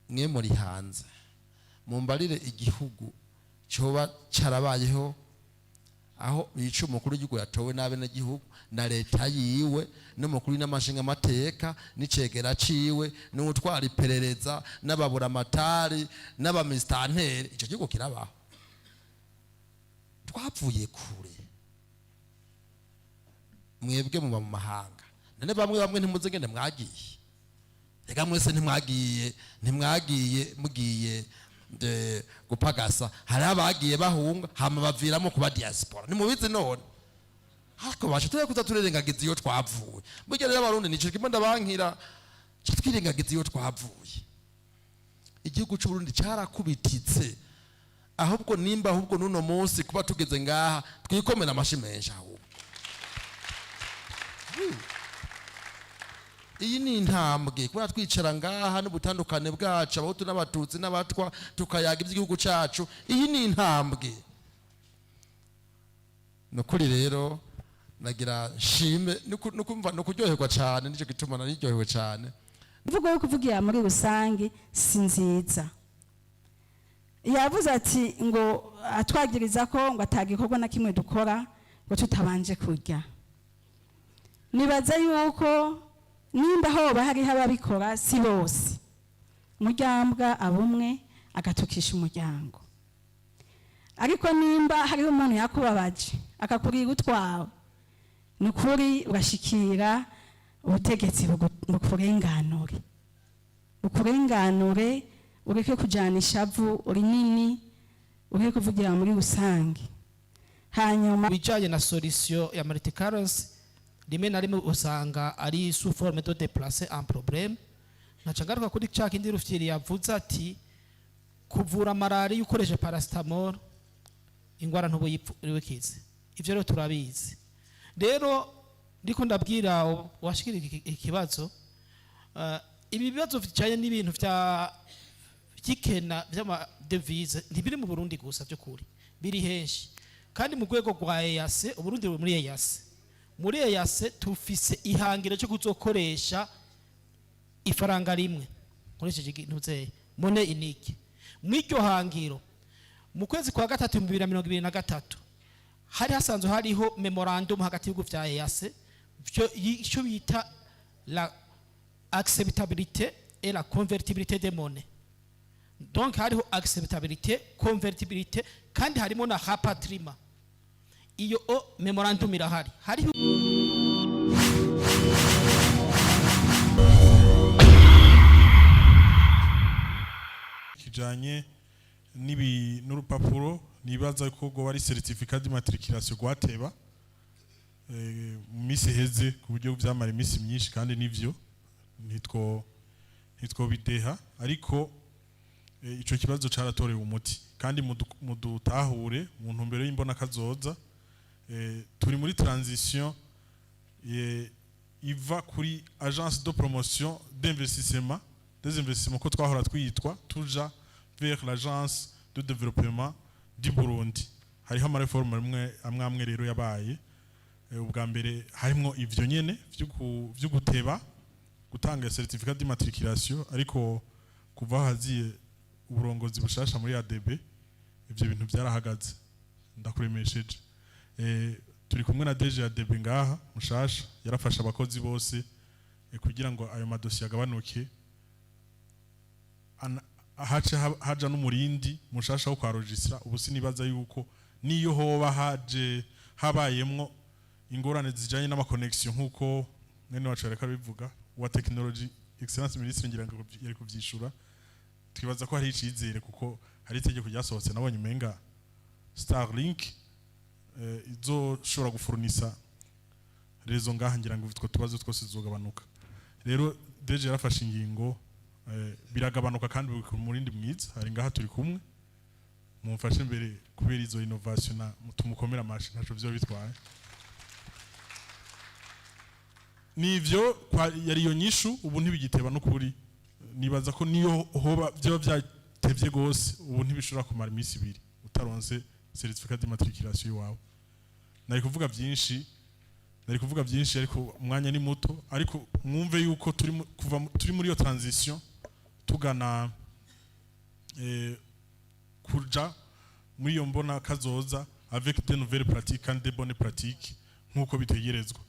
Mwe muri hanze, mumbarire igihugu cyoba cyarabayeho aho bica umukuru w'igihugu yatowe n'abenegihugu na leta yiwe, n'umukuru n'amashinga amateka, n'icegera ciwe, n'utwara iperereza, n'ababuramatari, n'abamisitanteri? Icyo gihugu kirabaho? Twapfuye kure. Mwebwe muba mu mahanga, none bamwe bamwe ntimuzi ngene mwagiye. Reka mwese ntimwagiye, ntimwagiye mugiye gupagasa. Hari abagiye bahunga, hama baviramo kuba diaspora, nimubizi. None ariko basha turi kuza turerengagiza iyo twavuye. Burya rero Abarundi nico kimwe ndabankira, ca twirengagiza iyo twavuye. Igihugu c'u Burundi carakubititse. Ahubwo nimba ahubwo nuno munsi kuba tugeze ngaha, twikomera amashi menshi. Ahubwo iyi ni intambwe, kubera twicara ngaha n'ubutandukane bwacu, Abahutu n'Abatutsi n'Abatwa, tukayaga iby'igihugu cyacu. Iyi ni intambwe, ni ukuri. Rero nagira nshime nukumva ni ukuryoherwa cyane, nicyo gituma nariryohewe cyane. Imvugo yo kuvugira muri rusange si nziza. Yavuze ati ngo atwagiriza ko ngo atagikorwa na kimwe dukora ngo tutabanje kurya. Nibaza yuko nimba hoba hariho ababikora, si bose. Umuryambwa abumwe agatukisha umuryango. Ariko nimba hariho umuntu yakubabaje, akakurira utwawe, ni ukuri urashikira ubutegetsi bukurenganure, bukurenganure, ureke kujyana ishavu rinini, ureke kuvugira muri rusange. Hanyuma Bijanye na solution ya multicurrency, rimwe na rimwe usanga ari sous forme de déplacer un problème. Nkaca ngaruka kuri ca kindi Rufyiri yavuze ati kuvura malariya ukoresheje paracétamol, ingwara ntubuyikize. Ivyo rero turabizi. Rero ndiko ndabwira washikira ikibazo, ibi bibazo bijanye n'ibintu vya vy'ikena vy'ama devises ntibiri mu Burundi gusa, by'ukuri biri henshi. Kandi mu rwego rwa EAC, Uburundi buri muri EAC. Muri EAC tufise ihangiro cyo kuzokoresha ifaranga rimwe, nkoresheje ikintu monnaie unique. Mw'iryo hangiro, mu kwezi kwa gatatu 2023, hari hasanzwe hariho mémorandum hagati y'ibihugu vya EAC vyo icyo bita la acceptabilité et la convertibilité des monnaies. Donc hariho acceptabilité, convertibilité, kandi harimo na rapatriement. Iyo o mémorandum irahari, hariho. Kijanye n'ibi n'urupapuro nibaza ko rwoba ari certificat d'immatriculation rwateba mu minsi iheze, ku buryo vyamara iminsi myinshi. Kandi nivyo, ntitwo bideha, ariko ico kibazo caratorewe umuti. Kandi mudutahure mu ntumbero y'imbona kazoza. Turi muri transition iva kuri Agence de promotion d'investissement des investissements, ko twahora twitwa, tuja vers l'Agence de développement du Burundi. Hariho ama réformes amwe amwe amwe rero yabaye. Ubwa mbere harimwo ivyo nyene vyo guteba gutanga certificat d'immatriculation, ariko kuva haziye uburongozi bushasha muri ADB, ivyo bintu byarahagaze. Ndakuremesheje, turi kumwe na DG ADB ngaha mushasha, yarafasha abakozi bose kugira ngo ayo madosiye agabanuke. Hace haja n'umurindi mushasha wo kwa registra. Ubu sinibaza yuko niyo hoba haje habayemwo ingorane zijanye n'ama connexion, nkuko mwene wacu yareka bivuga wa technology, excellence ministre, ngira ngo yari kuvyishura. Twibaza ko hari icizere, kuko hari itegeko ryasohotse, nabonye umenga Starlink izoshobora gufurnisa réseau ngaha. Ngira ngo utwo tubazo twose tuzogabanuka. Rero DG yarafashe ingingo, biragabanuka kandi biri ku murindi mwiza. Hari ngaha turi kumwe, mumfashe mbere kubera izo innovation na tumukomera amashi, ntaco vyo bitwaye. Nivyo yari iyo nyishu. Ubu ntibigiteba n'ukuri. Nibaza ko niyo hoba vyoba vyatevye gose, ubu ntibishobora kumara iminsi 2 utaronse certificat d'immatriculation iwawe. Nari kuvuga byinshi, nari kuvuga byinshi, ariko umwanya ni muto. Ariko mwumve yuko turi kuva turi muri iyo transition tugana Kuja muri iyo mbona kazoza avec des nouvelles pratiques kandi des bonnes pratiques nk'uko bitegerezwa.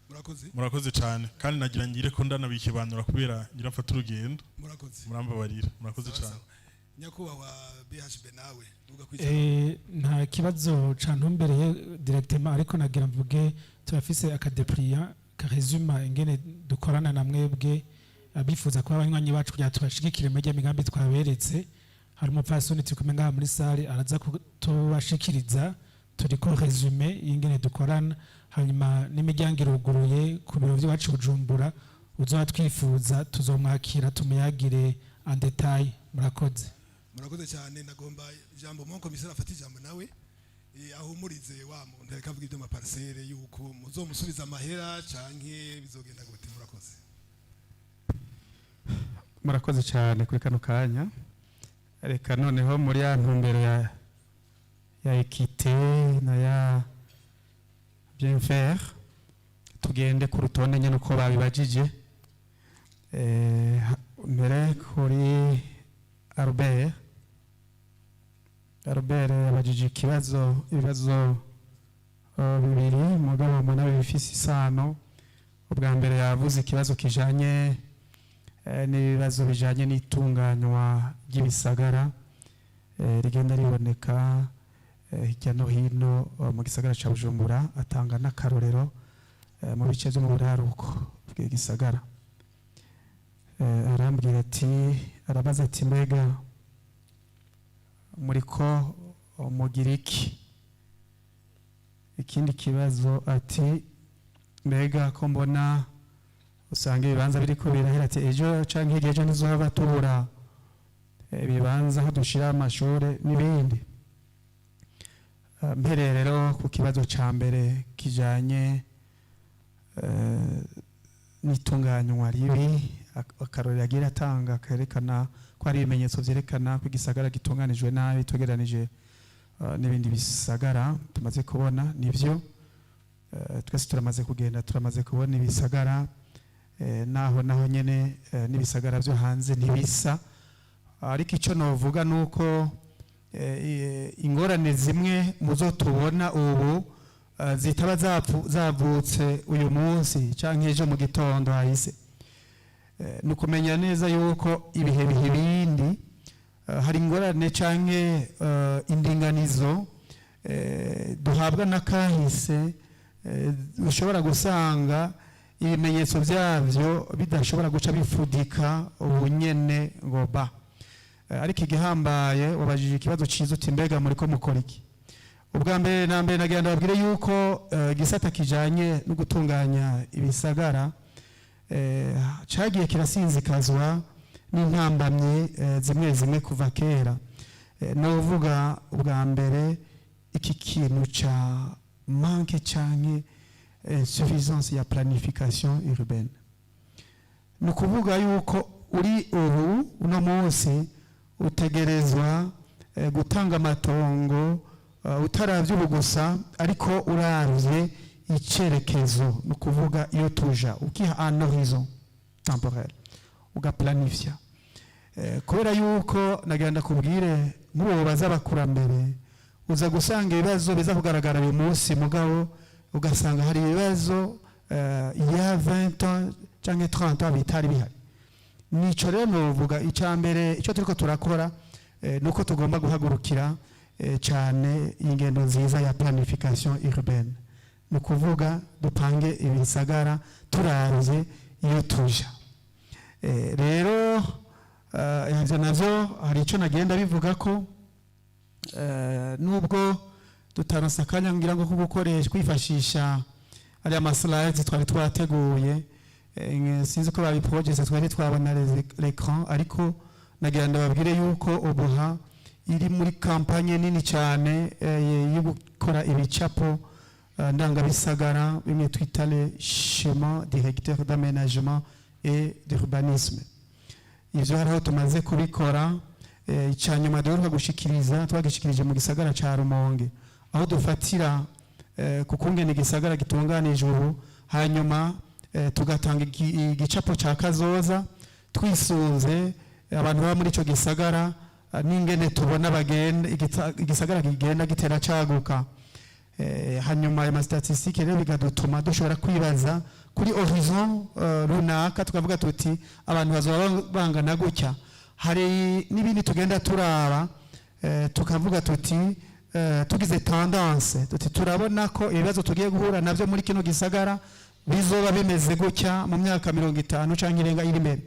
Murakoze. Murakoze cyane, kandi nagira ngire ko ndanabikibanura kubera ngira mfata urugendo. Murakoze. Murambabarira, murakoze Sawa, cyane. sawa. Nyakubahwa BHB, nawe duga kwijambo. Nta kibazo cantumbereye directement, ariko nagira mvuge turafise aka dépliant karésuma ingene dukorana na mwebwe abifuza kuba abanywanyi bacu kugira tubashigikire muri rya migambi twaberetse. Hari umupfasoni turi kumwe ngaha muri salle, araza kutubashikiriza. Turiko résumé y'ingene dukorana, hanyuma n'imiryango iruguruye ku biro by'iwacu Bujumbura. Uzoba twifuza tuzomwakira, tumuyagire en détail. Murakoze. Murakoze cyane. Nagomba ijambo mon commissaire afata ijambo nawe, ahumurize wa muntu ariko avuga ibyo maparcelle, yuko muzomusubiza amahera canke bizogenda gute. Murakoze. Murakoze cyane kuri kano kanya. Reka noneho muri ya ntumbero ya équité na ya bien faire, tugende ku rutonde nyine uko babibajije. Mbere kuri Albert. Albert yabajije ikibazo, ibibazo bibiri, mugabo mbona bifise isano. Ubwa mbere yavuze ikibazo kijanye n'ibibazo bijanye n'itunganywa ry'ibisagara rigenda riboneka hirya no hino mu gisagara ca Bujumbura, atanga n'akarorero mu bice byo mu buraruko bw'igisagara. Arambwira ati, arabaza ati: "Mbega muriko mugira iki?" Ikindi kibazo ati: "Mbega ko mbona usanga ibibanza biriko birahera?" Ati: "Ejo canke hirya ejo ntizohava tubura ibibanza aho dushira amashure n'ibindi?" Mpereye rero ku kibazo ca mbere kijanye n'itunganywa ribi, akarorero agira atanga kerekana ko hari ibimenyetso vyerekana ko igisagara gitunganijwe nabi tugereranije n'ibindi bisagara tumaze kubona. Nivyo, twese turamaze kugenda, turamaze kubona ibisagara, naho nyene n'ibisagara byo hanze ntibisa. Ariko icyo novuga nuko ingorane zimwe muzo tubona ubu zitaba zavutse uyu munsi canke ejo mu gitondo hahise. Ni ukumenya neza yuko ibihe bihe ibindi, hari ingorane canke indinganizo duhabwa n'akahise, ushobora gusanga ibimenyetso byabyo bidashobora guca bifudika ubunyene ngo ba. Ariko igihambaye, wabajije ikibazo cyiza uti: "Mbega muri ko mukora iki?" Ubwa mbere na mbere nagira ndababwire yuko igisata kijanye no gutunganya ibisagara cagiye kirasinzikazwa n'intambamyi zimwe zimwe kuva kera. Novuga ubwa mbere iki kintu ca manque canke insuffisance ya planification urbaine. Ni ukuvuga yuko uri ubu uno munsi utegerezwa gutanga amatongo utaravye ubu gusa, ariko uravye icerekezo, ni ukuvuga iyo tuja, ukiha un horizon temporel, ugaplanifya. Kubera yuko nagira ndakubwire, nk'ubu baza abakurambere, uza gusanga ibibazo biza kugaragara uyu munsi, mugabo ugasanga hari ibibazo il y a 20 ans canke 30 ans bitari bihari. Nico rero novuga icya mbere, icyo turiko turakora nuko tugomba guhagurukira cyane ingendo nziza ya planification urbaine, ni ukuvuga dupange ibisagara turavye iyo tuja. Rero ivyo navyo hari icyo nagenda bivuga ko nubwo tutaronse akanya ngira ngo ko gukoresha, kwifashisha ariya maslides twari twateguye, sinzi ko babiprojese, twari twabona l'écran, ariko nagira ndababwire yuko OBUHA iri muri campagne nini cyane yo gukora ibicapo ndangabisagara, bimwe twita le schéma directeur d'aménagement et d'urbanisme. Ivyo hariho tumaze kubikora. Icya nyuma duheruka gushikiriza, twagishikirije mu gisagara ca Rumonge, aho dufatira ku kungene igisagara gitunganije ubu, hanyuma tugatanga igicapo ca kazoza twisunze abantu baba muri ico gisagara. n'ingene tubona bagenda igisagara kigenda gitera caguka. Hanyuma ayo ma statistiques rero bigadutuma dushobora kwibaza kuri horizon runaka, tukavuga tuti abantu bazoba bangana gutya. Hari n'ibindi tugenda turaba, tukavuga tuti tugize tendance, tuti turabona ko ibibazo tugiye guhura nabyo muri kino gisagara bizoba bimeze gutya mu myaka 50 cyangwa irenga iri imbere.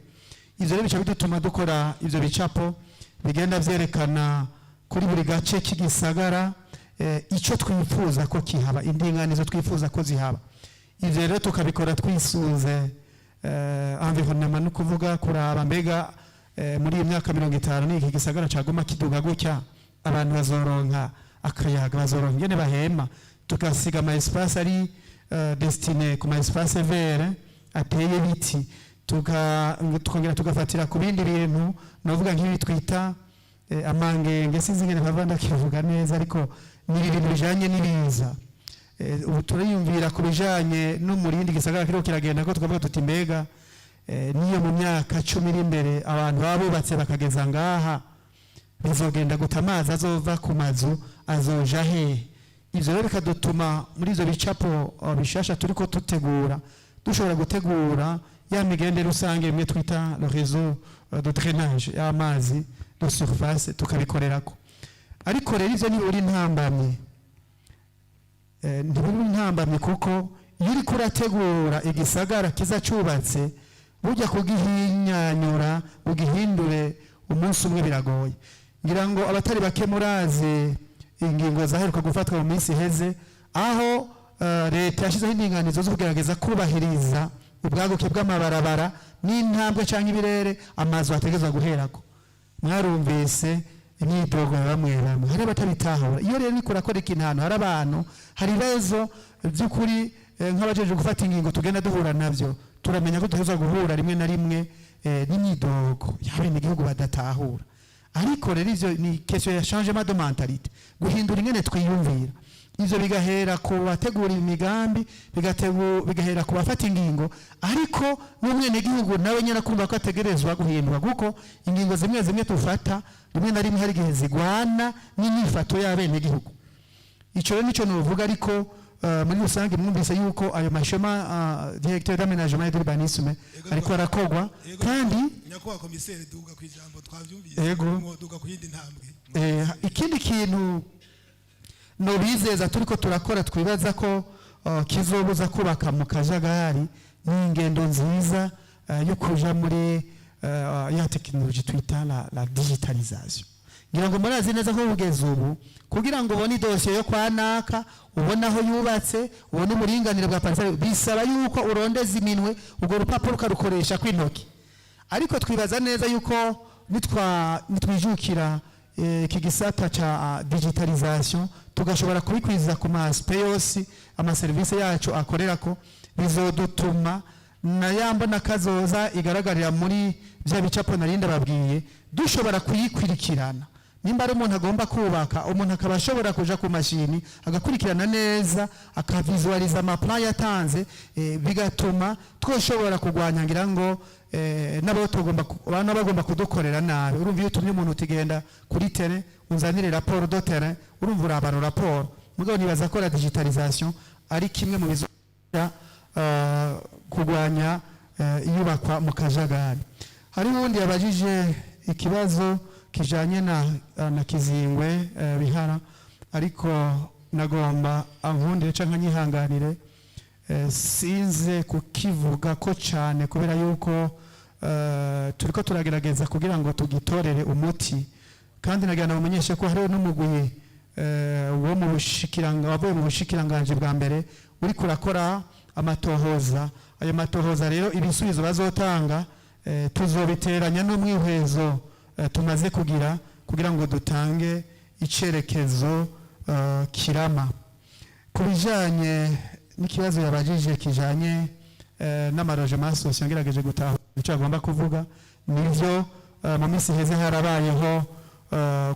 Ivyo rero bica bidutuma dukora ivyo bicapo bigenda vyerekana kuri buri gace k'igisagara ico twifuza ko kihaba, indinganizo twifuza ko zihaba. Ivyo rero tukabikora twisunze environnement, no kuvuga kuraba mbega muri iyi myaka 50 ni iki gisagara caguma kiduga gutya, abantu bazoronka akayaga, bazoronka ingene bahema, tugasiga ama espace ari destiné ku ma espace vert ateye ibiti, tukongera tugafatira ku bindi bintu novuga nk'ibi twita amangenge. Sinzi ingene bava ndakivuga neza, ariko ni ibintu bijanye n'ibiza. Ubu turiyumvira ku bijanye n'umurindi gisagara kiriko kiragenda ko, tukavuga tuti mbega niyo mu myaka 10 iri imbere abantu baba bubatse bakageza ngaha, bizogenda guta? Amazi azova ku mazu azoja hehe? Ivyo rero bikadutuma muri ivyo bicapo bishasha turiko tutegura dushobora gutegura ya migende rusange imwe twita le réseau de drainage y'amazi de surface, tukabikorerako. Ariko rero ivyo ntiburi intambamyi, ntiburi intambamyi, kuko iyo uriko urategura igisagara kiza cubatse, burya kugihinyanyura ugihindure umunsi umwe biragoye. Ngira ngo abatari bake murazi ingingo zaheruka gufatwa mu minsi iheze, aho leta yashyizeho indinganizo zo kugerageza kubahiriza ubwaguke bw'amabarabara n'intambwe cyangwa ibirere amazu ategerezwa guherako. Mwarumvise imyidogo ya bamwe bamwe, hari abatabitahura. Iyo rero uriko urakora ikintu ahantu hari abantu, hari ibibazo by'ukuri, nk'abajejwe gufata ingingo tugenda duhura nabyo, turamenya ko duheza guhura rimwe na rimwe n'imyidogo y'abenegihugu badatahura. Ariko rero ivyo ni question ya changement de mentalité, guhindura ingene twiyumvira. Ivyo bigahera ku bategura imigambi, bigahera ku bafata ingingo, ariko n'umwenegihugu nawe nyine akumva ko ategerezwa guhindura, kuko ingingo zimwe zimwe tufata rimwe na rimwe hari igihe zigwana n'inyifato y'abenegihugu. Ico rero nico novuga. Ariko muri rusange mwumvise yuko ayo ma schémas directeur d'aménagement et d'urbanisme ariko arakogwa. Kandi Nyakubahwa komiseri, duga ku ijambo, twavyumvise. Yego. Duga ku yindi ntambwe. Ikindi kintu nobizeza turiko turakora, twibaza ko kizobuza kubaka mu kajagari, ni ingendo nziza yo kuja muri ya technologie twita la digitalisation. Ngira ngo murazi neza ko kugeza ubu, kugira ngo ubone idosiye yo kwa naka, ubone aho yubatse, ubone uburinganire bwa parcelle, bisaba yuko urondeza iminwe urwo rupapuro ukarukoresha kw'intoki. Ariko twibaza neza yuko nitwijukira iki gisata ca digitalisation, tugashobora kubikwiza ku ma aspects yose amaserivisi yacu akorerako, bizodutuma na ya mbona kazoza igaragarira muri bya bicapo nari ndababwiye dushobora kuyikurikirana. Nimba ari umuntu agomba kubaka, umuntu akaba ashobora kuja ku mashini agakurikirana neza, akavizualiza ama plans yatanze, bigatuma twoshobora kurwanya ngira ngo n'abo tugomba abana bagomba kudukorera nabi. Urumva iyo utumye umuntu utigenda kuri terrain unzanire rapport de terrain, urumva urabara rapport. Mugabo nibaza ko la digitalisation ari kimwe mu bizofasha kurwanya iyubakwa mu kajagari. Hari uwundi yabajije ikibazo kijanye na Kizingwe, Bihara, ariko nagomba ankundire canke anyihanganire, sinze kukivuga ko cyane, kubera yuko turiko turagerageza kugira ngo tugitorere umuti. Kandi nagira ngo mumenyeshe ko hariho n'umugwi wo mu bushikiranga wavuye mu bushikiranganje bwa mbere uri kurakora amatohoza. Ayo matohoza rero, ibisubizo bazotanga tuzobiteranya n'umwihwezo tumaze kugira, kugira ngo dutange icerekezo kirama. Ku bijanye n'ikibazo yabajije kijanye n'ama logements sociaux, ngerageje gutahura icyo agomba kuvuga. Nivyo, mu minsi iheze harabayeho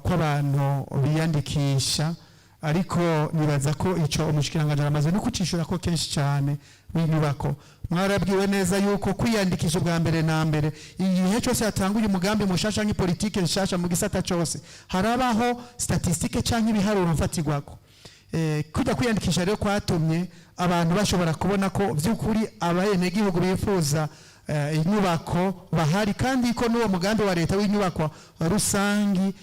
ko abantu biyandikisha. Ariko nibaza ko ico umushikiranganji amaze no kucishura ko kenshi cyane w'inyubako. Mwarabwiwe neza yuko kwiyandikisha ubwa mbere na mbere, igihe cyose hatanguye umugambi mushasha nk'ipolitike nshasha mu gisata cyose, harabaho statistique canke ibiharuro mfatirwako. Kujya kwiyandikisha rero kwatumye abantu bashobora kubona ko by'ukuri abenegihugu bifuza inyubako bahari, kandi ko n'uwo mugambi wa leta w'inyubako rusangi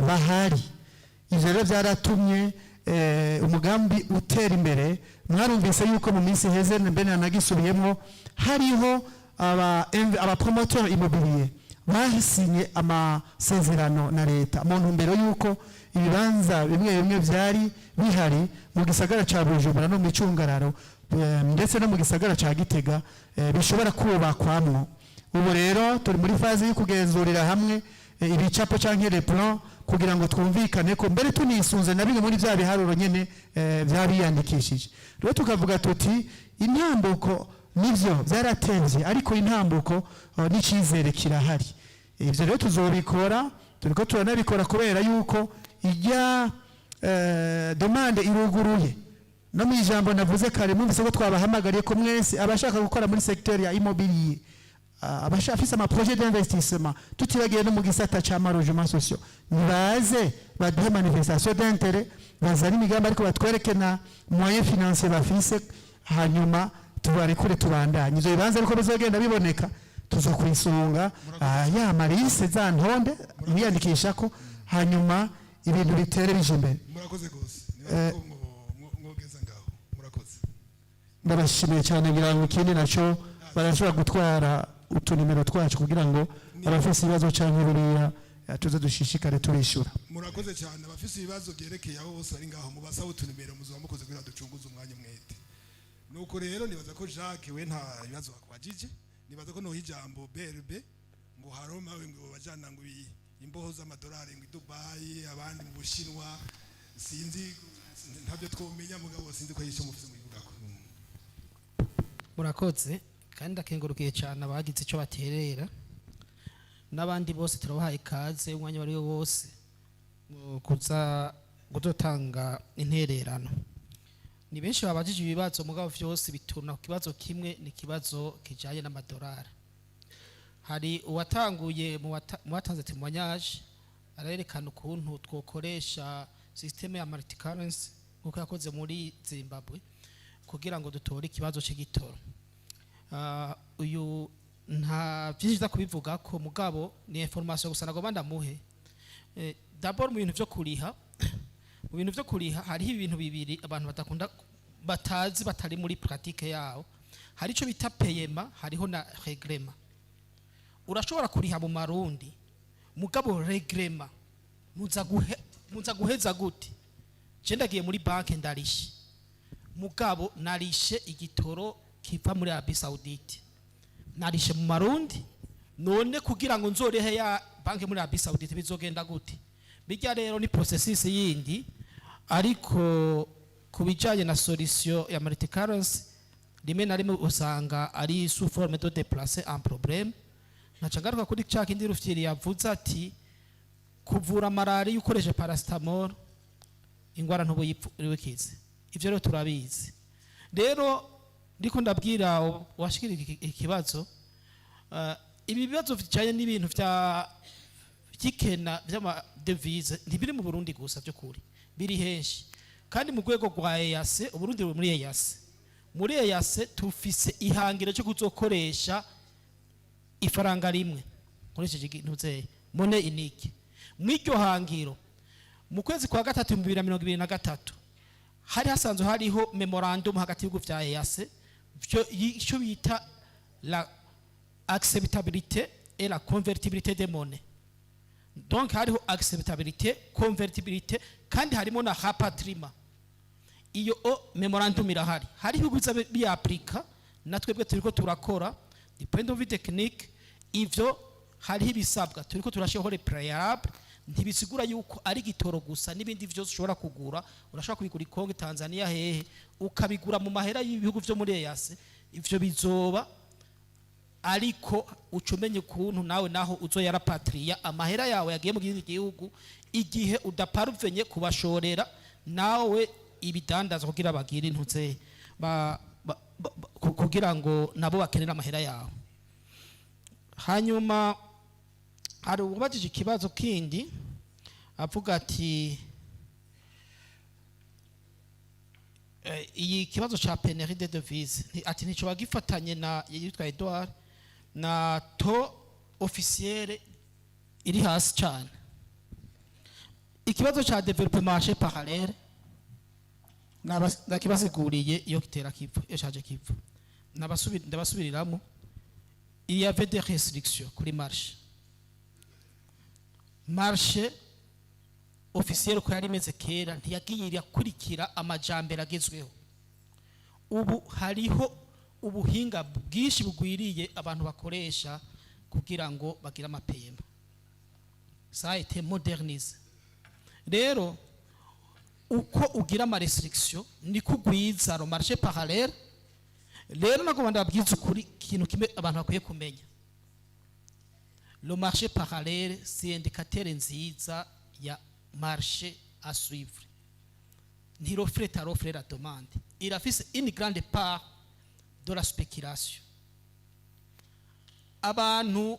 bahari. Ivyo rero byaratumye umugambi utera imbere. Mwarumvise yuko mu minsi iheze, mbere nanagisubiyemo, hariho aba promoteur immobilier basinye amasezerano na leta mu ntumbero yuko ibibanza bimwe bimwe byari bihari mu gisagara ca Bujumbura no mu micungararo, ndetse no mu gisagara ca Gitega, bishobora kubakwamwo. Ubu rero turi muri phase yo kugenzurira hamwe ibicapo canke les plans, kugira ngo twumvikane ko mbere tunisunze na bimwe muri bya biharuro nyene byabiyandikishije. Rero tukavuga tuti intambuko nivyo byaratevye, ariko intambuko n'icizere kirahari. Ivyo rero tuzobikora, turiko turanabikora, kubera yuko ijya demande iruguruye. No mu ijambo navuze kare, mwumvise ko twabahamagariye ko mwese abashaka gukora muri secteur ya immobilier, abashafise ama projet d'investissement, tutibagiye no mu gisata ca logement sociaux, nibaze baduhe manifestation d'intérêt, bazane imigambi, ariko batwereke na moyen financier bafise, hanyuma tubarekure tubandanye. Ivyo bibanza ariko bizogenda biboneka, tuzokwisunga ya ma liste, za ntonde biyandikishako, hanyuma ibintu bitere bije imbere. Murakoze gose. Nibaza ko mwogeza ngaho. Murakoze. Ndabashimiye cyane. Ngira ngo ikindi nacyo, barashobora gutwara utunimero twacu kugira ngo abafise ibibazo canke biriya, tuze dushishikare tubishura. Murakoze cyane. Abafise ibibazo byerekeye aho bose bari ngaho, mubasaba utunimero, muzoba mukoze kugira ducunguze umwanya umwete. Nuko rero nibaza ko Jacques we nta bibazo bakubajije. Nibaza ko noha ijambo BRB, ngo haroma we ngo bajana ngo imboho z'amadolari ngo i Dubai, abandi mu Bushinwa, sinzi, ntabyo twomenya, mugabo sinzi ko yishe mufise mubivugako. Murakoze, kandi ndakengurukiye cyane abagize icyo baterera, n'abandi bose turabahaye ikaze umwanya wari wo wose mu kuza kudutanga intererano. Ni benshi babajije ibibazo, mugabo vyose bituna ku kibazo kimwe, ni ikibazo kijanye n'amadolari. Hari uwatanguye mu batanze témoignage, arerekana ukuntu twokoresha système ya multi-currency nkuko yakoze muri Zimbabwe kugira ngo dutore ikibazo c'igitoro. Uyu nta byinshi nza kubivuga ko, mugabo ni information gusa nagomba ndamuhe. D'abord mu bintu vyo kuriha hariho ibintu bibiri abantu badakunda, batazi, batari muri pratique yawo. Hari ico bita paiement, hariho na règlement. Urashobora kuriha mu marundi, mugabo règlement muza guheza gute? Je ndagiye muri banke, ndarishe, mugabo narishe igitoro kiva muri Arabie Saoudite, narishe mu marundi. None kugira ngo nzorehe ya banke muri Arabie Saoudite bizogenda gute? Bijya rero ni processus yindi. Ariko ku bijanye na solution ya multi-currency, rimwe na rimwe usanga ari sous forme de déplacer un problème. Nkaca ngaruka kuri ca kindi Rufyiri yavuze ati kuvura malariya ukoresheje paracetamol, ingwara ntubuyikize. Ivyo rero turabizi. Rero ndiko ndabwira washikira ikibazo, ibi bibazo bijanye n'ibintu vya vy'ikena vy'ama devises ntibiri mu Burundi gusa, by'ukuri biri henshi. Kandi mu rwego rwa EAC, Uburundi buri muri EAC. Muri EAC tufise ihangiro cyo kuzokoresha ifaranga rimwe, nkoresheje intuzeye monnaie unique. Mw'iryo hangiro, mu kwezi kwa gatatu 2023, hari hasanzwe hariho memorandum hagati y'ibihugu vya EAC vyo icyo bita la acceptabilité et la convertibilité des monnaies. Donc hariho acceptabilité, convertibilité, kandi harimo na rapatriement. Iyo o memorandum irahari, hari ibihugu biza biyaplika, na twebwe turiko turakora du point de vue technique. Ivyo hariho ibisabwa, turiko turashyiraho les préalables. Ntibisigura yuko ari igitoro gusa, n'ibindi vyose ushobora kugura, urashobora kubigura i Kongo, Tanzania, hehe, ukabigura mu mahera y'ibihugu vyo muri EAC. Ivyo bizoba, ariko uca umenya ukuntu nawe naho uzoyarapatriya amahera yawe yagiye mu kindi gihugu igihe udaparuvenye kubashorera. Nawe ibidandazwa kugira bagire intuze kugira ngo nabo bakenere amahera yawe. Hanyuma hari uwabajije ikibazo kindi avuga ati iyi kibazo cha pénurie de devise, ati ntico bagifatanye na yitwa Edouard na taux officiel iri hasi cyane. Ikibazo cha développement marché parallèle nakibasiguriye iyo kitera kipfa, iyo shaje kipfa. Ndabasubiriramo: il y avait des restrictions kuri marché officiel uko yari imeze kera, ntiyagiye irakurikira amajambere agezweho. Ubu hariho ubuhinga bwinshi bugwiriye abantu bakoresha kugira ngo bagire ama paiements. Ça a été modernisé. Rero uko ugira ama restriction niko ugwiza le marché parallèle. Rero nagomba ndababwiza ukuri, ikintu kimwe abantu bakwiye kumenya: le marché parallèle, c'est indicateur nziza ya marché à suivre. Ntireflète l'offre et la demande, irafise une grande part de la spéculation. Abantu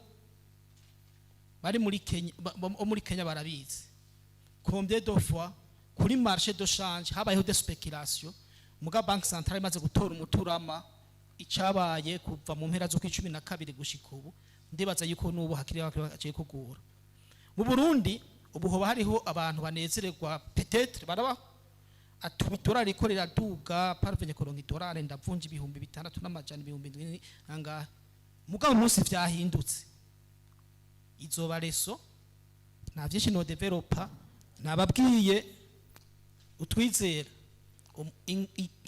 bari muri Kenya, bo muri Kenya barabizi combien de fois kuri marché de change habayeho des spéculations. Muga Banque centrale imaze gutora umuturama, icabaye kuva mu mpera z'ukwa 12 gushika ubu, ndibaza yuko n'ubu hakiri haciye kugura. Mu Burundi ubu hoba hariho abantu banezererwa, peut-être barabaho, ati idolari riko riraduga, parvenye kuronka idolari, ndavunja 6500, 7000 angahe. Mugabo umunsi vyahindutse izoba reso. Nta vyinshi no développa, nababwiye utwizera.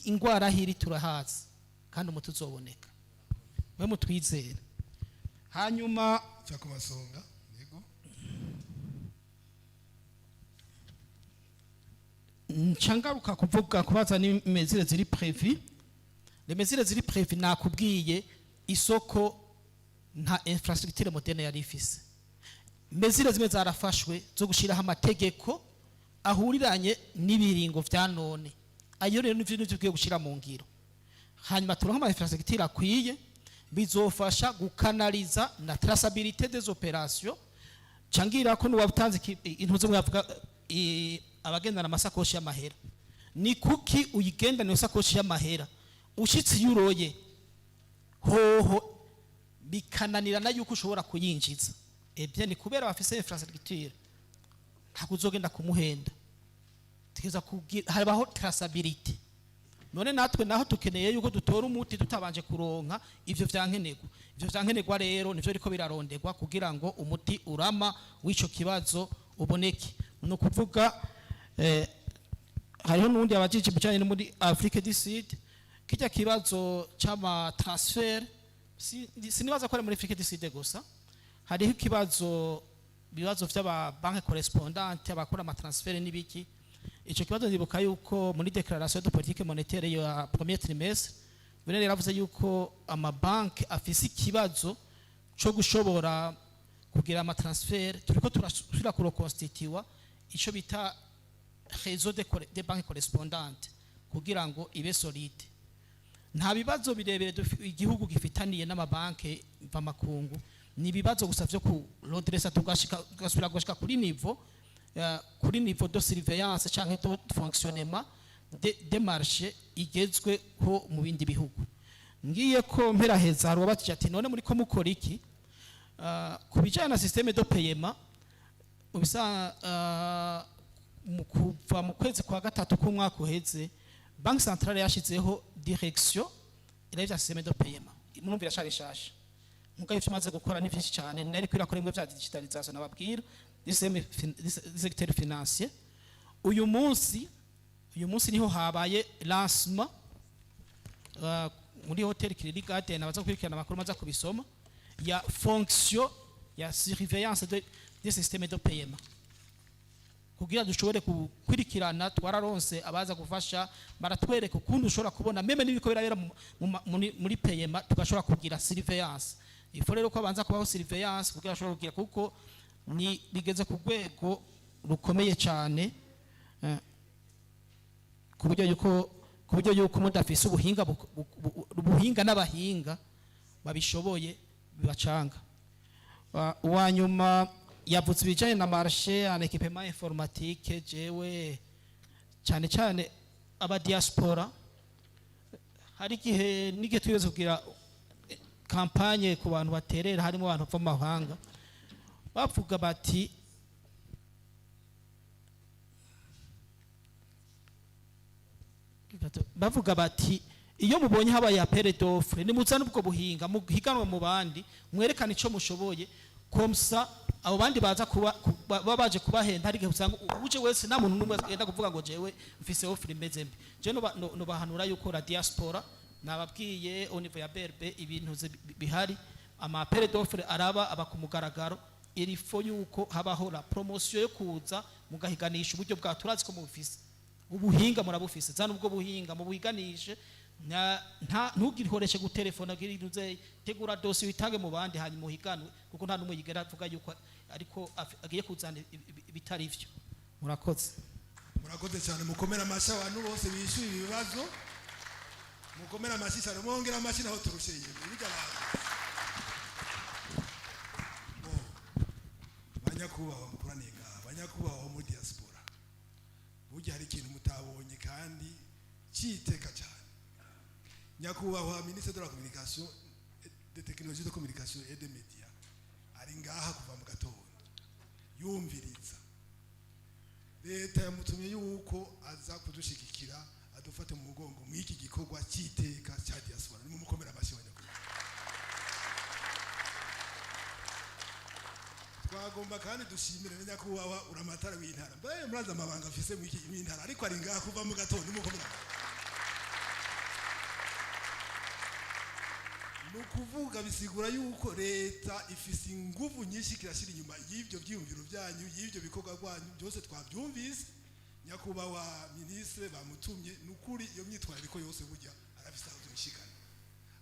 Ingwara hiri turahazi kandi umuti uzoboneka, mwe mutwizera. Hanyuma cya ku masonga, yego. Nca ngaruka kuvuga kubaza ni mesures ziri prévues. Les mesures ziri prévues, nakubwiye, isoko nta infrastructure moderne yari ifise. Mesures zimwe zarafashwe zo gushiraho amategeko ahuriranye n'ibiringo vya none. Ayo rero nivyo tukwiye gushira mu ngiro, hanyuma turonke ama infrastructure akwiye, bizofasha gukanaliza na traçabilité des opérations. Cangira ko nuwabutanze intuze mwavuga abagendana amasakoshi y'amahera, ni kuki uyigendana iyo sakoshi y'amahera, ushitse iyo uroye hoho bikananirana yuko ushobora kuyinjiza? Eh bien, ni kubera bafise infrastructure, ntabwo uzogenda kumuhenda. Tugeza kugira habaho traçabilité. None natwe naho tukeneye yuko dutora umuti tutabanje kuronka ivyo vyankenerwa. Ivyo vyankenerwa rero nivyo riko birarondegwa kugira ngo umuti urama w'ico kibazo uboneke. Ni ukuvuga hariho n'uwundi abajije bijanye no muri Afrique du Sud, kijya kibazo c'ama transfert. Sinibaza ko ari muri Afrique du Sud gusa hariho ikibazo, ibibazo vy'aba banque correspondante, abakora ama transfert n'ibiki. Ico kibazo ndibuka yuko muri déclaration de politique monétaire ya premier trimestre bene yaravuze yuko amabanki afise ikibazo co gushobora kugira ama transfert. Turiko turasubira kureconstitua ico bita réseau de banques correspondantes kugira ngo ibe solide. Nta bibazo birebire igihugu gifitaniye n'amabanki mvamakungu, ni ibibazo gusa vyo kuredressa, tugashika, tugasubira gushika kuri niveau de surveillance canke de fonctionnement de marché igezweho mu bindi bihugu. Ngiye ko mperaheza, hari uwabatije ati: "None muri ko mukora iki ku bijanye na système de paiement?" Ubisa mu kuva mu kwezi kwa gatatu k'umwaka uheze, Banque centrale yashizeho direction irevya système de paiement. Murumva irashari shasha, muga ivyo imaze gukora ni vyinshi cyane. Nari kwirakora imwe vya digitalisation nababwira du secteur financier. Uyu munsi niho habaye lancement muri hotel Kiriri Garden, abaza gukurikirana amakuru maza kubisoma, ya fonction ya surveillance de système de paiement kugira dushobore gukurikirana. Twararonse abaza gufasha, baratwereka ukuntu ushobora kubona même n'ibiko birabera muri paiement, tugashobora kugira surveillance. Il faut rero ko abanza kubaho surveillance kugira ashobore kugira, kuko ni bigeze ku rwego rukomeye cyane. Ku buryo yuko mudafise ubuhinga ubuhinga n'abahinga babishoboye bibacanga. Uwa nyuma yavuze ibijanye na marché en équipement informatique. Jewe cyane cyane aba diaspora, hari igihe n'igihe twigeze kugira campagne ku bantu baterera, harimo abantu bava mu mahanga, bavuga bati iyo mubonye habaye appel d'offre, nimuzane ubwo buhinga, muhiganwe mu bandi, mwerekane ico mushoboye. Comme ça abo bandi baza kuba baba baje kubahenda, hari igihe usanga uje wese, nta muntu n'umwe agenda kuvuga ngo jewe mfise offre imeze mbi. Je nobahanura yuko la diaspora, nababwiye au niveau ya BRB ibintu bihari, ama appel d'offre araba aba ku mugaragaro. Il faut yuko habaho la promotion yo kuza mugahiganisha uburyo bwa, turazi ko mubufise, ubuhinga murabufise, zana ubwo buhinga mubuhiganishe. Nta ntugikoreshe gutelefona, uze tegura dossier witange mu bandi, hanyuma uhiganwe, kuko nta n'umwe yigera avuga yuko ariko agiye kuzana ibitari vyo. Murakoze. Murakoze cyane. Mukomere amashyi abantu bose bishyuye ibibazo, mukomere amashyi cyane, mwongere amashyi naho turusheye bijya abantu. Bo, banyakubahwa mukoraniye ngaha, banyakubahwa bo muri diaspora, burya hari ikintu mutabonye kandi cyiteka cyane. Nyakubahwa ministre de la Communication, de Technologie de Communication et des Médias ari ngaha kuva mu gatondo yumviriza. Leta yamutumye yuko aza kudushigikira, adufate mu mugongo mu iki gikorwa cy'iteka cya diaspora. Nimumukomere amashyi, banyakubahwa. Twagomba kandi dushimire na nyakubahwa uramatara w'intara. Mbaye murazi amabanga afise mu iki w'intara, ariko ari ngaha kuva mu gatondo. Nimukomere amashyi. Ni ukuvuga bisigura yuko leta ifise inguvu nyinshi kirashyira inyuma y'ibyo byiyumviro byanyu, y'ibyo bikorwa byanyu byose. Twabyumvise, nyakubahwa minisitiri bamutumye. Ni ukuri iyo myitwarariko yose burya arafise aho azoyishikana,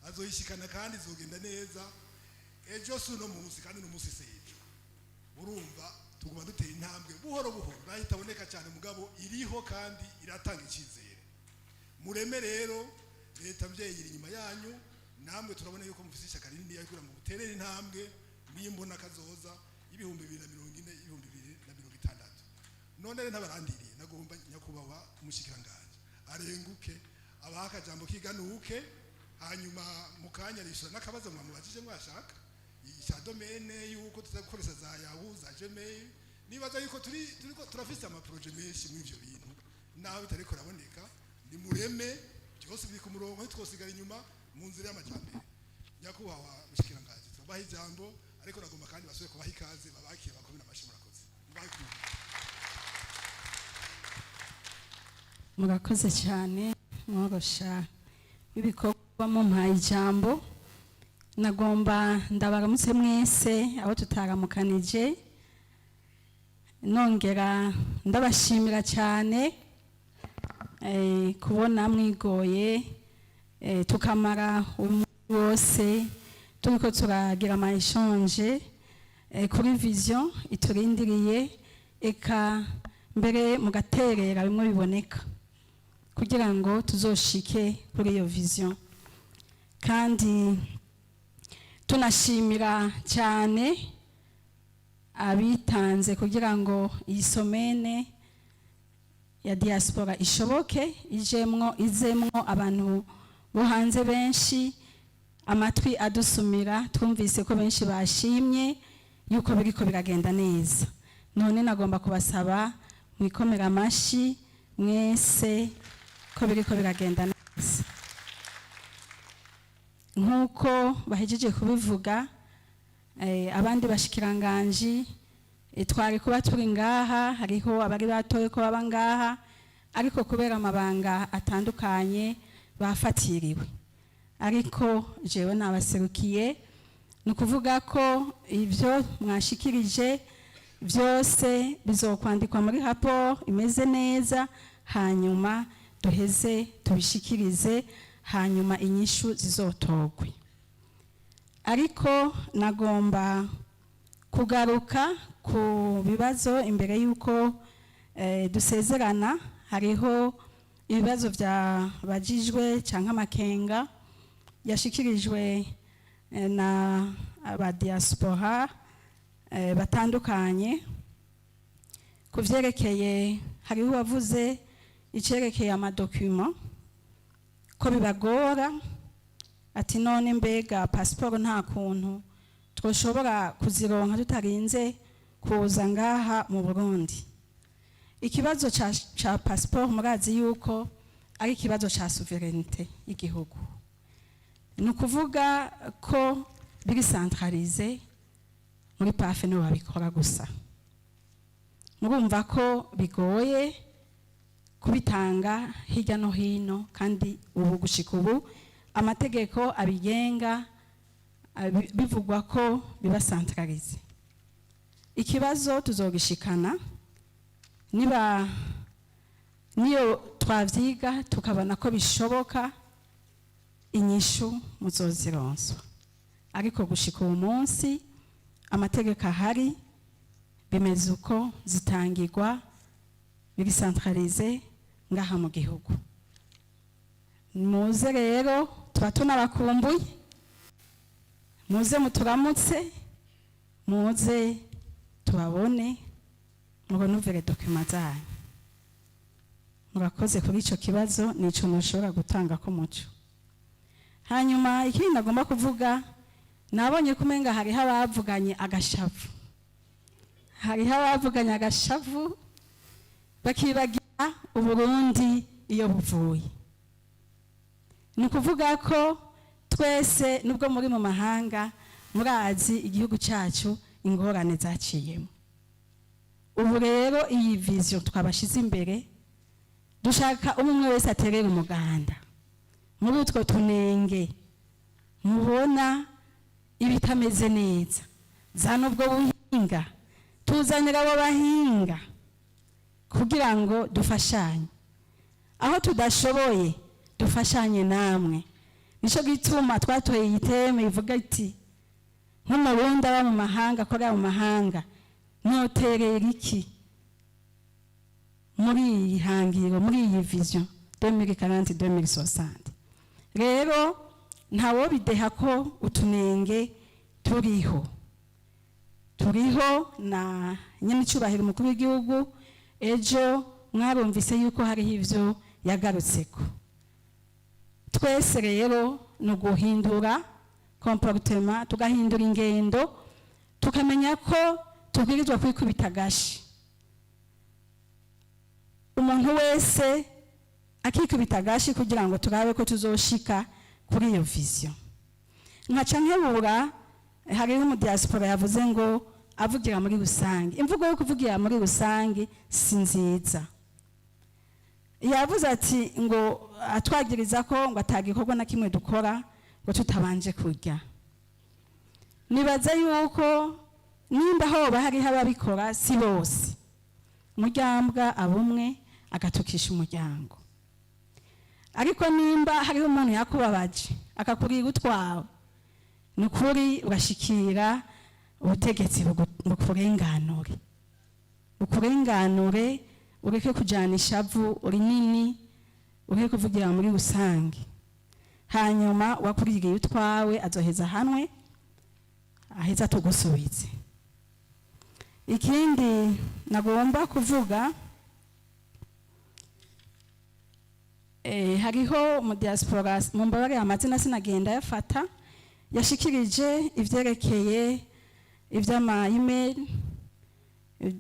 azoyishikana kandi izogenda neza. Ejo si uno munsi kandi n'umunsi si ejo. Urumva tuguma dutera intambwe buhoro buhoro, naho itaboneka cyane, mugabo iriho kandi iratanga icyizere. Mureme rero, leta mbyeyi iri inyuma yanyu, namwe turabona yuko mufite ishyaka rinini kugira ngo muterere intambwe n'imbona kazoza y'2040, 2060. None rero ntabarandiriye, nagomba nyakubahwa umushikiranganji arenguke, abaha akajambo kiganuke, hanyuma mu kanya rishyura n'akabazo mwamubajije mwashaka cya domaine, yuko tuzagukoresha za Yahoo, za Gmail. Nibaza yuko turi turiko turafise ama projets menshi muri ivyo bintu, naho bitariko raboneka. Ni mureme, byose biri ku murongo, ntitwosigara inyuma mu nzira y'amajyambere. Nyakubahwa mushikiranganji, turabaha ijambo, ariko nagomba kandi basubire kubaha ikaze, babakiye, bakomere amashyi. Murakoze. Mubahe ku murongo. Murakoze cyane, mworosha w'ibikorwa, mumpaye ijambo. Nagomba ndabaramutse mwese abo tutaramukanije, nongera ndabashimira cyane kubona mwigoye, tukamara umunsi wose turiko turagira ama échanges kuri vision iturindiriye, eka mbere mugaterera bimwe biboneka kugira ngo tuzoshike kuri iyo vision. Kandi tunashimira cyane abitanze kugira ngo iyi semaine ya diaspora ishoboke, ijemwo, izemwo abantu bo hanze benshi. Amatwi adusumira, twumvise ko benshi bashimye yuko biriko biragenda neza. None nagomba kubasaba mwikomera amashi mwese ko biriko biragenda neza. Nk'uko bahejeje kubivuga abandi bashikiranganji, twari kuba turi ngaha, hariho abari batoye ko baba ngaha, ariko kubera amabanga atandukanye bafatiriwe, ariko jewe nabaserukiye. Ni ukuvuga ko ibyo mwashikirije byose bizokwandikwa muri raporo imeze neza, hanyuma duheze tubishikirize, hanyuma inyishu zizotogwe. Ariko nagomba kugaruka ku bibazo imbere y'uko dusezerana. Hariho Ibibazo byabajijwe cyangwa amakenga yashikirijwe na aba diaspora batandukanye ku vyerekeye, hariho uwavuze icerekeye ama documents ko bibagora, ati none mbega pasiporo nta kuntu twoshobora kuzironka tutarinze kuza ngaha mu Burundi? Ikibazo ca pasiporo, murazi yuko ari ikibazo ca souveraineté y'igihugu. Ni ukuvuga ko biri centralisé muri PAF, nibo babikora gusa. Murumva ko bigoye kubitanga hirya no hino, kandi ubu gushika ubu amategeko abigenga bivugwa ko biba centralisé. Ikibazo tuzogishikana niba niyo twavyiga tukabona ko bishoboka, inyishu muzozironswa. Ariko gushika uwo munsi amategeko ahari bimeze uko, zitangirwa biri centralisé ngaha mu gihugu. Muze rero, tuba tunabakumbuye, muze muturamutse, muze tubabone, mubonuvere documents zanyu. Murakoze kuri ico kibazo, nico mushobora gutanga ko muco. Hanyuma ikindi nagomba kuvuga, nabonye ko umenga hariho abavuganye agashavu, hariho abavuganye agashavu bakibagira Uburundi iyo buvuye. Ni ukuvuga ko twese, nubwo muri mu mahanga, murazi igihugu cyacu ingorane zaciyemo. Ubu rero iyi vision twabashize imbere, dushaka umwe umwe wese aterera umuganda muri utwo tunenge mubona ibitameze neza. Zana ubwo buhinga, tuzanira abo bahinga kugira ngo dufashanye aho tudashoboye, dufashanye namwe. Nicyo gituma twatoye iyi thème ivuga iti: nk'Umurundi aba mu mahanga, akorera mu mahanga, noterera iki muri iyi hangiro, muri iyi vision 2040 2060? Rero ntawobideha ko utunenge turiho, turiho. Na nyenicubahiro umukuru w'igihugu ejo mwarumvise yuko hariho ivyo yagarutseko. Twese rero ni uguhindura comportement, tugahindura ingendo, tukamenya ko tubwirizwa kwikubita agashi, umuntu wese akikubita agashi kugira ngo turabe ko tuzoshika kuri iyo vision. Nkaca nkebura, hariho umu diaspora yavuze ngo avugira muri rusange. Imvugo yo kuvugira muri rusange si nziza. Yavuze ati ngo atwagiriza ko ngo atagikorwa na kimwe dukora ngo tutabanje kurya. Nibaza yuko nimba hoba hariho ababikora, si bose. Umuryambwa abumwe agatukisha umuryango. Ariko nimba hariho umuntu yakubabaje akakurira utwawe, ni ukuri urashikira ubutegetsi bukurenganure, bukurenganure, ureke kujyana ishavu rinini, ureke kuvugira muri rusange. Hanyuma wakuririye utwawe azoheza hanwe aheza tugusubize. Ikindi nagomba kuvuga, hariho mu diaspora, mu mbabare amazina sinagenda yafata, yashikirije ivyerekeye ivy'ama email,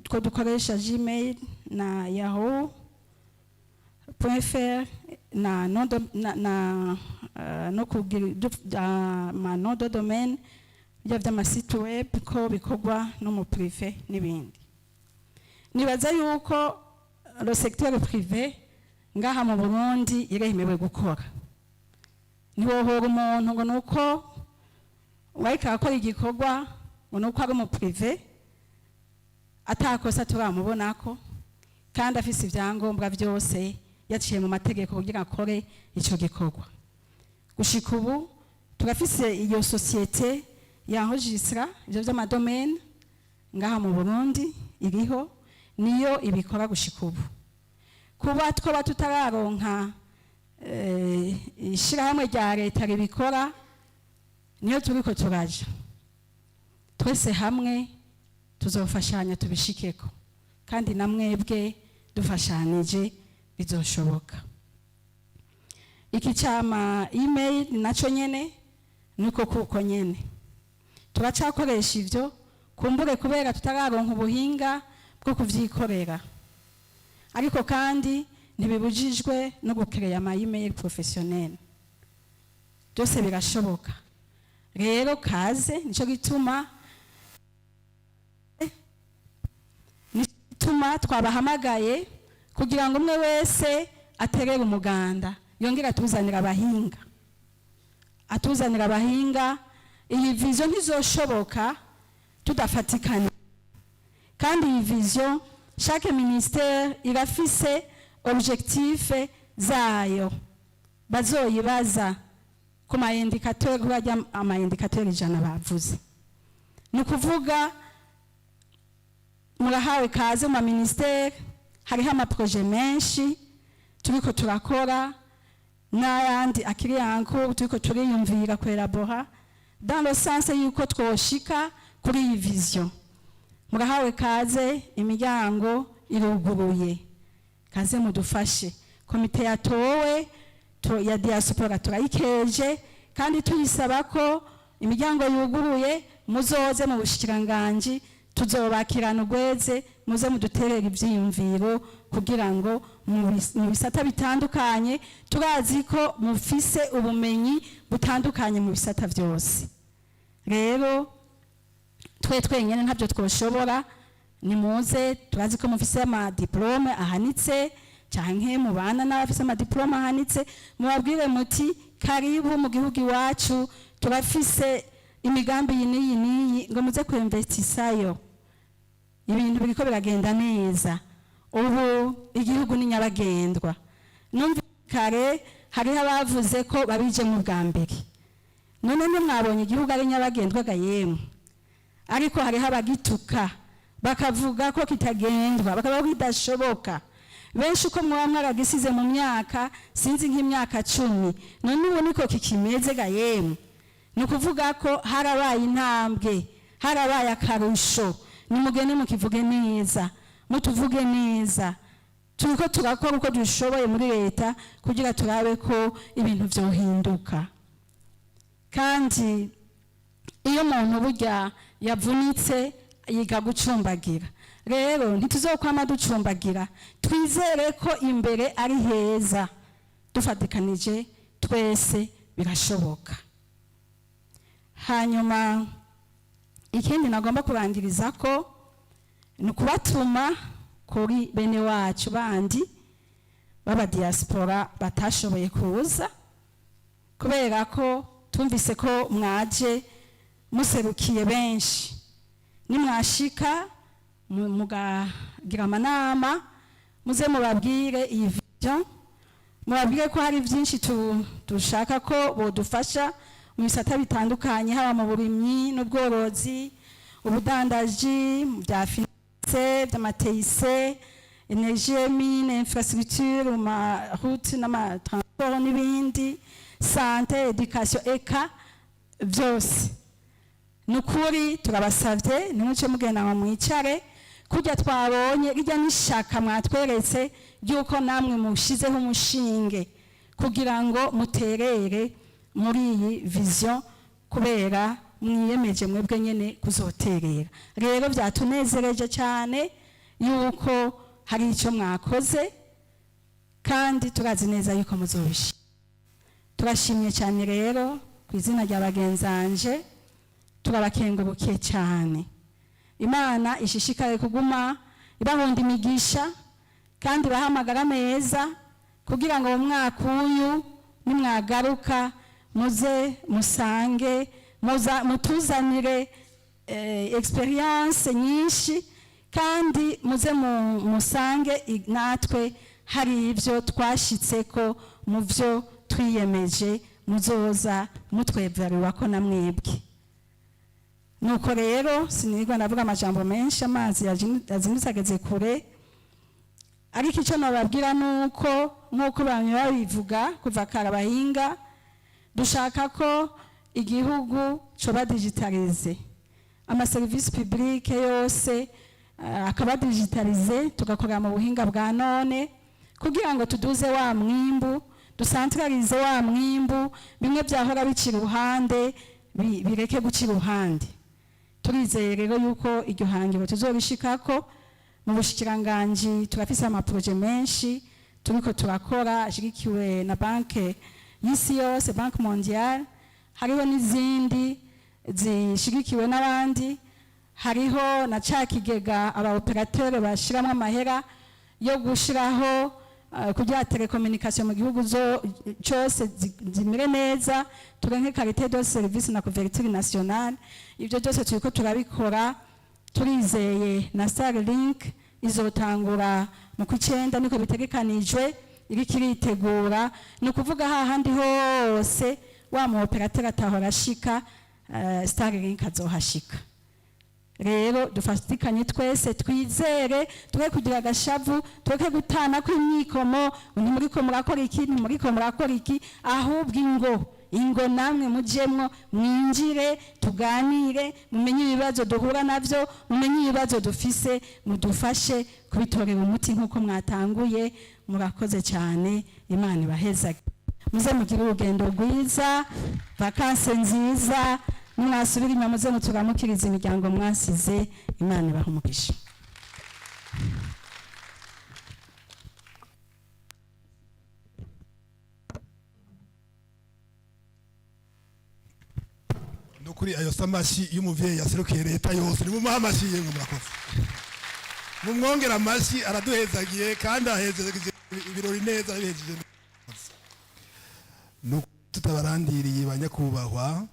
ko dukoresha Gmail na yahoo.fr na nom de, na no kugira ma nom de domaine, bya vy'ama site web, ko bikorwa no mu privé n'ibindi. Nibaza yuko le secteur privé ngaha mu Burundi iremewe gukora. Ntiwohora umuntu ngo nuko wariko arakora igikorwa, ngo nuko ari mu privé, atakosa turamubonako, kandi afise ibyangombwa byose, yaciye mu mategeko kugira akore ico gikorwa. Gushika ubu turafise iyo société yanregistra ivyo vy'ama domaine ngaha mu Burundi, iriho, niyo ibikora gushika ubu. Kuba twaba tutararonka ishyirahamwe rya leta ribikora, niyo turiko turaja. Twese hamwe tuzofashanya tubishikeko, kandi na mwebwe dufashanije bizoshoboka. Iki cyama email nacyo nyene nuko, kuko nyene turacyakoresha ivyo kumbure kubera tutararonka ubuhinga bwo kuvyikorera, ariko kandi ntibibujijwe no gukereya ama email professionnel. Byose birashoboka. Rero kaze, nico gituma twabahamagaye kugira ngo umwe wese aterere umuganda, yongere atuzanire abahinga, atuzanira abahinga. Iyi vision ntizoshoboka tudafatikanye. Kandi iyi vision, chaque ministère irafise objectif zayo, bazoyibaza ku ma indicateur, bajya ama indicateur 100 bavuze. Ni ukuvuga murahawe kaze mu ma ministère. Hariho ama projets menshi turiko turakora n'ayandi akiri en cours, turiko turiyumvira kwelabora dans le sens yuko twoshika kuri iyi vision. Murahawe kaze, imiryango iruguruye, kaze mudufashe. Komite yatowe ya diaspora turayikeje, kandi tuyisaba ko imiryango yuguruye, muzoze mu bushikiranganji, tuzobakirana ugweze, muze muduterere ivyiyumviro kugira ngo mu bisata bitandukanye, turazi ko mufise ubumenyi butandukanye mu bisata byose. Rero twe twenyine ntabyo twoshobora. Nimuze, turazi ko mufise ama diplômes ahanitse, canke mubana n'abafise ama diplômes ahanitse, mubabwire muti: "Karibu mu gihugu iwacu, turafise imigambi iyi n'iyi n'iyi, ngo muze kuinvestisayo." Ibintu biriko biragenda neza ubu, igihugu ni nyabagendwa. Numva kare hariho abavuze ko babijemo bwa mbere. None ntimwabonye igihugu ari nyabagendwa ga yemwe? Ariko hariho abagituka, bakavuga ko kitagendwa, bakavuga ko kidashoboka. Benshi uko mwaba mwaragisize mu myaka, sinzi, nk'imyaka 10, none ubu niko kikimeze ga yemwe? Ni ukuvuga ko harabaye intambwe, harabaye akarusho. Nimugende mukivuge neza, mutuvuge neza. Turiko turakora uko dushoboye muri leta kugira turabe ko ibintu vyohinduka. Kandi iyo umuntu burya yavunitse yiga gucumbagira. Rero ntituzokwama ducumbagira, twizere ko imbere ari heza. Dufatikanije twese birashoboka. Hanyuma ikindi nagomba kurangiriza ko ni ukubatuma kuri bene wacu bandi b'aba diaspora batashoboye kuza, kubera ko tumvise ko mwaje muserukiye benshi. Nimwashika mugagira amanama, muze mubabwire iyi vision, mubabwire ko hari byinshi dushaka ko bodufasha mu bisata bitandukanye, haba mu burimyi n'ubworozi, ubudandaji, mu bya finance, by'amateyise, énergie, mine, infrastructure, mu ma route n'ama transport n'ibindi, santé, éducation, eka byose. Ni ukuri turabasabye, ntimuce mugenda ngo mwicare. Kurya twabonye rijya n'ishaka mwatweretse ry'uko namwe mushizeho umushinge kugira ngo muterere muri iyi vision, kubera mwiyemeje mwebwe nyene kuzoterera. Rero byatunezereje cyane yuko hari icyo mwakoze, kandi turazi neza yuko muzobishima. Turashimye cyane rero ku izina rya bagenzanje, turabakengurukiye cyane. Imana ishishikaye kuguma ibahunda imigisha kandi ibahamagara meza, kugira ngo mu mwaka uyu nimwagaruka muze musange mutuzanire expérience nyinshi, kandi muze musange natwe hari ibyo twashitseko mu byo twiyemeje, muzoza mutwevaruwa ko na mwebwe. Nuko rero sinirwa ndavuga amajambo menshi, amazi yazindutse ageze kure. Ariko icyo nababwira ni uko, nk'uko bamwe babivuga kuva kare abahinga, dushaka ko igihugu coba digitalisé, amaserivisi publiques yose akaba digitalisé, tugakorera mu buhinga bwa none kugira ngo tuduze wa mwimbu, ducentralise wa mwimbu, bimwe byahora bicira iruhande bireke guca iruhande. Turizeye rero yuko iryo hangiro tuzorishikako. Mu bushikiranganji turafise amaprojets menshi turiko turakora ashigikiwe na Banque y'Isi Yose, Banque Mondiale. Hariho n'izindi zishigikiwe n'abandi. Hariho na ca kigega aba opérateurs bashiramwo amahera yo gushiraho kugira télécommunication mu gihugu zo cyose zimere neza, turenke qualité de service na couverture nationale. Ibyo byose turiko turabikora. Turizeye na Starlink izotangura mu kw'icenda, niko bitegekanijwe, iriko iritegura. Ni ukuvuga hahandi hose wa mu opérateur atahora ashika, Starlink azohashika. Rero dufatikanye twese, twizere, tureke kugira agashavu, tureke gutana kw'imyikomo: ntimuriko murakora iki, ntimuriko murakora iki. Ahubwo ingo, ingo namwe mujemwo, mwinjire, tuganire, mumenye ibibazo duhura navyo, mumenye ibibazo dufise, mudufashe kubitorera umuti nk'uko mwatanguye. Murakoze cyane, Imana ibahezage. Muze mugire urugendo rwiza, vacances nziza. Nimwasubira inyuma, muze muturamukirize imiryango mwasize. Imana ibahe umugisha. Nukuri ayo si amashyi y'umuvyeyi yaserukiye leta yose. Nimumuhe amashyi yemwe, murakoze, mumwongere amashyi. Araduhezagiye kandi ahezagiye ibirori neza, abihejeje neza. Nuko tutabarandiriye, banyakubahwa,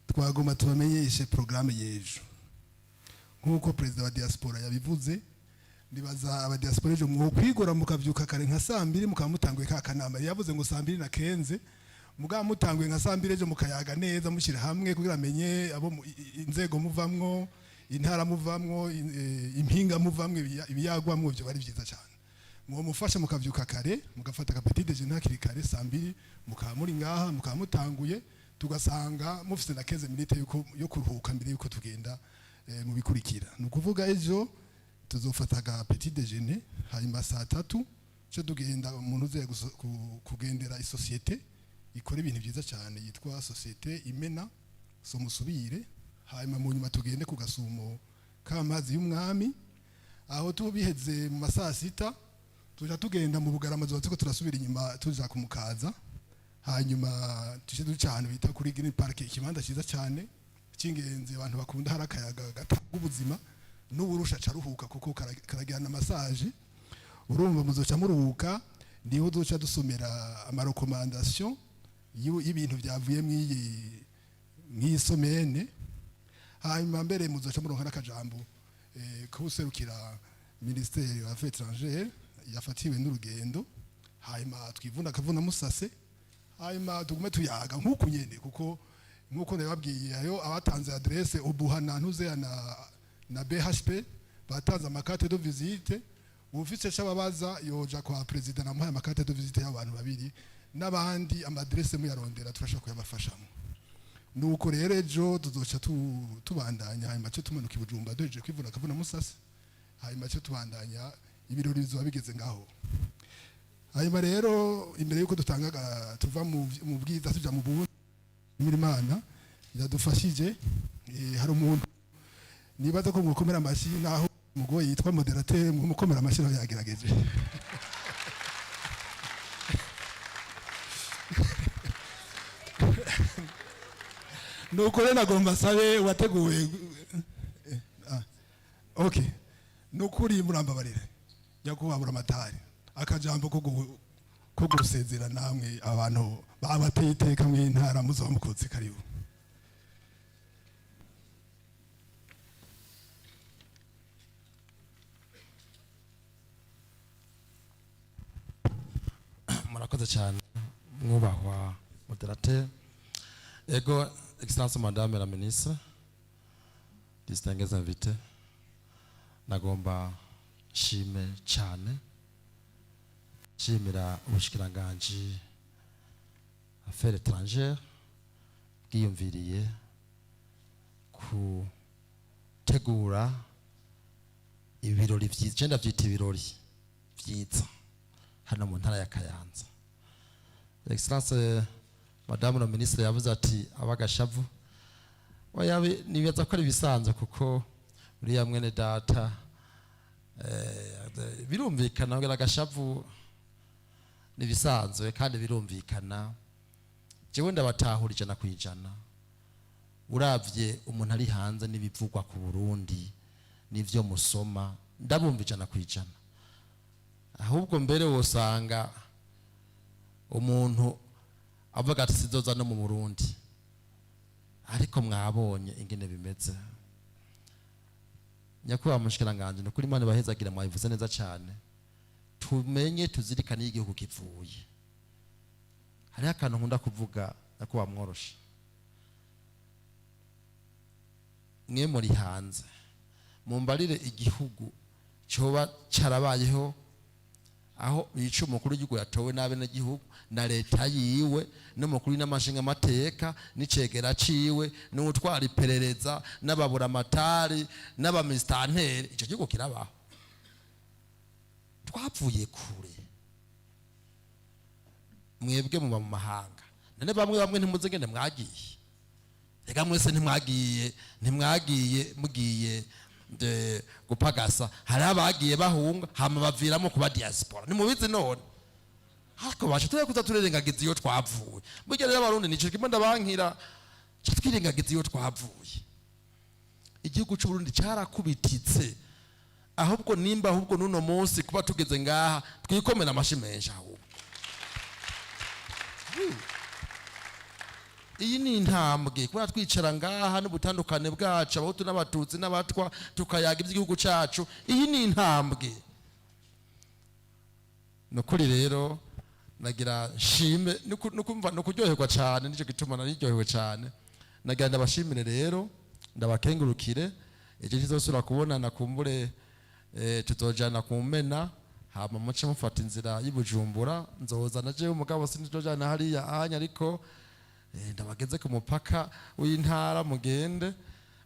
twagomba tubamenyeshe porogaramu y'ejo nk'uko perezida wa diaspora yabivuze. Nibaza abadiaspora ejo mwokwigora mukavyuka kare nka saa 2, mukaba mutanguye ka kanama yavuze ngo saa 2 na 15. Mugaba mutanguye nka saa 2 ejo, mukayaga neza, mushyira hamwe kugira amenye abo inzego muvamwo, intara muvamwo, impinga muvamwo, ibiyagwamwo. Ibyo bari byiza cyane mwo mufasha mukavyuka kare, mugafata ka petit déjeuner hakiri kare. Saa 2 mukaba muri ngaha, mukaba mutanguye, tugasanga mufite na 15 minutes yuko yo kuruhuka mbere yuko tugenda mu bikurikira. Ni ukuvuga ejo tuzofata ka petit déjeuner, hanyuma saa 3 cyo tugenda umuntu uziye kugendera isosiyete ikora ibintu byiza cyane yitwa Société Imena Somusubire. Hanyuma mu nyuma tugende ku gasumo k'amazi y'umwami. Aho tubiheze mu masaa 6, tuja tugenda mu Bugarama, zuba turiko turasubira inyuma tuja kumukaza. Hanyuma tuje duca ahantu bita kuri Green Park, ikibanza cyiza cyane cy'ingenzi abantu bakunda. Hari akayaga gatanga ubuzima, n'uburusha acaruhuka kuko karagira na massage. Urumva muzoca muruhuka, niho duca dusomera amarecommandations y'ibintu byavuye mw'iyi semaine. Hanyuma mbere muzoca muronka n'akajambo kuserukira ministère wa Affaires étrangères yafatiwe n'urugendo. Hanyuma twivuna akavuna musase, hanyuma tugume tuyaga nk'uku nyene, kuko nk'uko nababwiye, hariho abatanze adresse ubuha na ntuzeya na BHP, batanze amacartes de visite. Ufise c'ababaza yoja kwa president, namuhaye amacartes de visite y'abantu babiri, n'abandi amadresse muyarondera turashobora kuyabafashamo. Nuko rero ejo tuzoca tubandanya, hanyuma cyo tumanuka i Bujumbura duhejeje kwivuna akavuna musase. Hanyuma cyo tubandanya ibirori bizoba bigeze ngaho. Hanyuma rero imbere yuko dutangaga tuva mu bwiza tuja mu bundi, Imana yadufashije, hari umuntu nibaza ko mukomera amashyi naho mugoye yitwa modérateur. Mukomera amashyi naho yagerageje. Nuko rero nagomba sabe wateguye okay. Nukuri murambabarire, nyakubahwa buramatari, akajambo ko gusezera namwe abantu babateye iteka mw'intara muzoba mukoze. Karibu. Murakoze cyane, mwubahwa modérateur. Ego, excellence madame la ministre, distingués invités, nagomba nshime cyane. Nshimira ubushikiranganji affaires étrangères bwiyumviriye gutegura ibirori vyiza, je ndavyita ibirori vyiza, hano mu ntara ya Kayanza. Excellence Madame la Ministre yavuze ati abagashavu, oya, nibaza ko ari ibisanzwe, kuko uriya mwene data birumvikana kugira agashavu nibisanzwe kandi birumvikana. Jewe ndabatahura 100%. Uravye umuntu ari hanze n'ibivugwa ku Burundi n'ivyo musoma, ndabumva 100%. Ahubwo mbere wosanga umuntu avuga ati sizoza no mu Burundi, ariko mwabonye ingene bimeze. Nyakubahwa mushikiranganje, nukuri Imana ibahezagira, mwabivuze neza cyane. Tumenye tuzirikane iyo igihugu kivuye. Hariho akantu nkunda kuvuga, nyakubahwa mworoshe, mwe muri hanze mumbarire igihugu coba carabayeho aho yica umukuru w'igihugu yatowe n'abenegihugu na leta yiwe n'umukuru w'inamashinga amateka n'icegera ciwe n'utwara iperereza n'ababuramatari n'abamisitanteri. Ico gihugu kirabaho? Twapfuye kure. Mwebwe muba mu mahanga, none bamwe bamwe ntimuzi ingene mwagiye. Reka mwese ntimwagiye mugiye gupagasa. Hari abagiye bahunga, hama baviramo kuba diaspora, nimubizi none. Ariko baje turi kuza turerengagiza iyo twavuye. Burya rero Abarundi nico kimwe ndabankira, ca twirengagiza iyo twavuye. Igihugu c'u Burundi carakubititse. Ahubwo nimba ahubwo nuno munsi kuba tugeze ngaha, twikomera amashi menshi. Ahubwo iyi ni intambwe kubera twicara ngaha n'ubutandukane bwacu, Abahutu n'Abatutsi n'Abatwa, tukayaga iby'igihugu cyacu. Iyi ni intambwe nukuri. Rero nagira nshime nukumva nukuryoherwa cyane, nicyo gituma nariryohewe cyane. Nagira ndabashimire rero, ndabakengurukire. Icyo kizosubira kubonana kumbure tuzojana ku Mena, hama muce mufata inzira y'Ibujumbura. Nzoza na jewe umugabo, sinzojana hariya anya, ariko ndabageze ku mupaka w'intara, mugende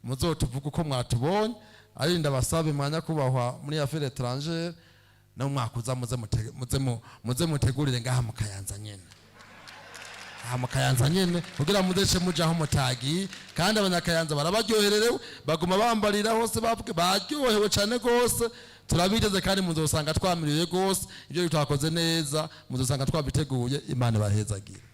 muzotuvuga uko mwatubonye. Ari ndabasabe mwanya kubahwa muri affaires étrangères no mwaka uza muze mutegurire ngaha mu Kayanza nyene, aha mu Kayanza nyene, kugira mudece muja aho mutagiye. Kandi Abanyakayanza barabaryohererewe, baguma bambarira hose, bavuge baryohewe cane gose. Turabiteze kandi muzosanga twamiriye gose. Ibyo twakoze neza muzosanga twabiteguye. Imana ibahezagire.